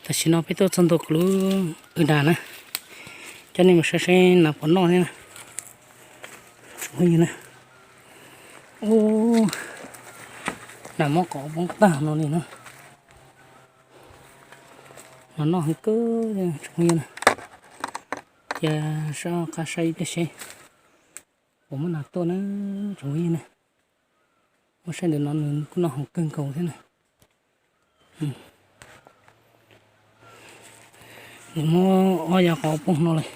Tam sim no peb tuaj txog ntua kuv lub w das na, coj nej mus saib saib nas puas noj thiab na. Ub, nas mob qhov poob tag no li na. Nas noj heev kawg tsoom phooj ywg na. Cia soj qab saib ib pliag seb puas muaj nas tuaj na tsoom phooj ywg na. Muab saib ntawm no nws kuj noj heev kawg nkaus thiab na. Nws muab ob yav qhov poob no lawm,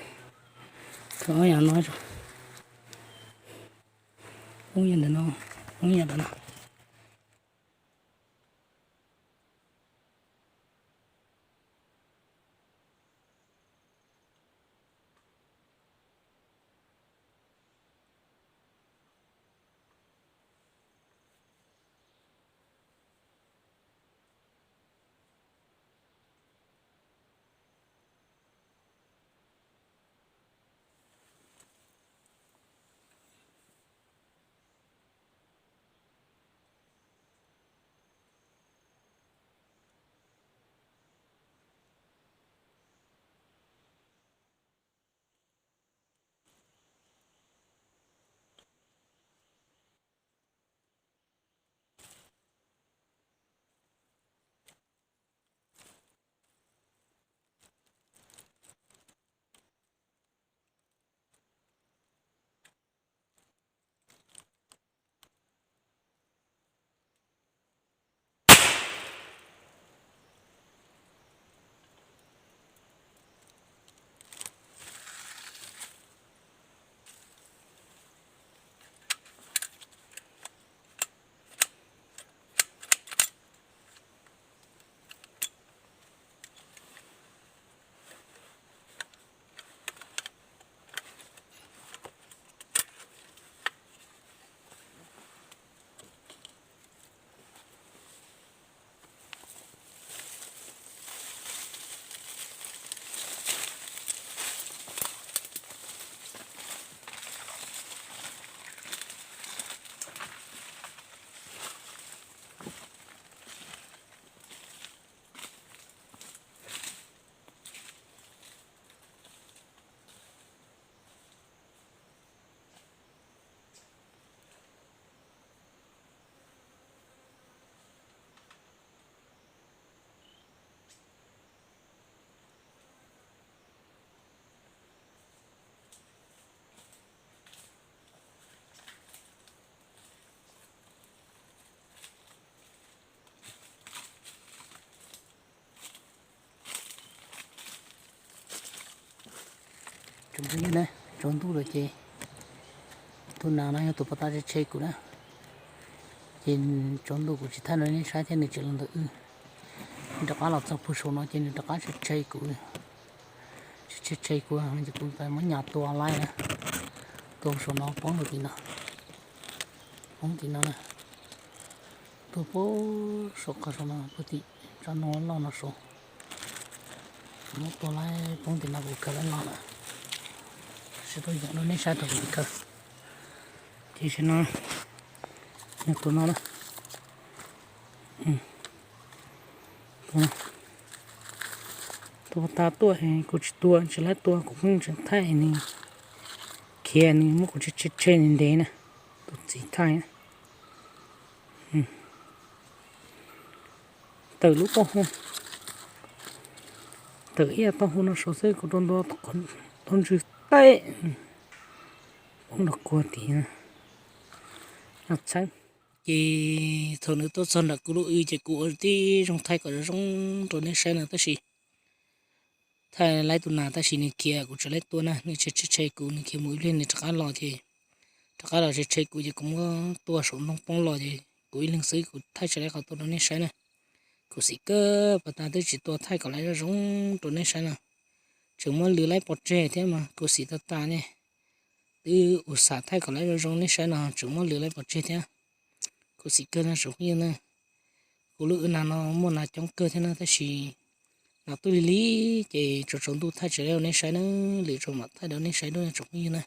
khaws ob yav no tso. Poob yav ntawm no, poob yav ntawm no. Tsaus ntuj lawm ces tus nas no yog tus puag ta tshe tshe kuv na. Ces tsaus ntuj kuv tsis thaij rau nej saib thiab nws tseem los ntawm wb. Nws rov qab los txog puag saum no ces nws rov qab tshe tshe kuv. Tshe tshe kuv ces kuv muab nyas tua laib na. Tua saum no poob rau tim no, poob tim no na. Tua puag saum qhov saum no puag tim tsob no loj no saud. Muab tua laib poob tim no kuv khaws laib los lawm. Sib tuaj yam rau nej saib thaum kuv khaws. Ces saib no, nws tua no na. Tua tas tuaj, kuv tsis tua, tsis laib tua, kuv pheej tseem thaij nws khiav, nws muab kuv tshe tshe nws ntev na. Tus txiv thaij na. Tawm lub taub hau, tawm ib yam taub hau no saud xwb kuv rau ntua taub ntswg teb, poob nrog kuag tim no txheeb. Ces thaum nws tuaj txog nram kuv lub w ces kuv ua tib zoo thaij kom zoo zoo rau nej saib no tab sis thaij laib tus nas tab sis nws khiav, kuv tsis laib tua na, nws tshe tshe tshe kuv, nws khiav mus ib pliag nws rov qab los ces rov qab los tshe tshe kuv ces kuv muab tua saum ntoo poob los ces kuv ib leeg xwb kuv thaij tsis laib qhov tua rau nej saib na. Khuv xim kawg, puag ta twb tsis tua thaij kom laib zoo zoo rau nej saib no. Tseem muab lwv laib pov tseg thiab mas khuv xim tag tag ne. Twb ua xam thaij kom laib zoo zoo nej saib no tseem muab lwv laib pov tseg thiab. Khuv xim kawg no tsoom phooj ywg na. Kuv lub w nas no muaj nas coob kawg thiab na tab sis nas tuaj lig lig ces tsaus tsaus ntuj thaij tsis laib rau nej saib na, lwm zaus mam thaij rau nej saib dua tsoom phooj ywg na.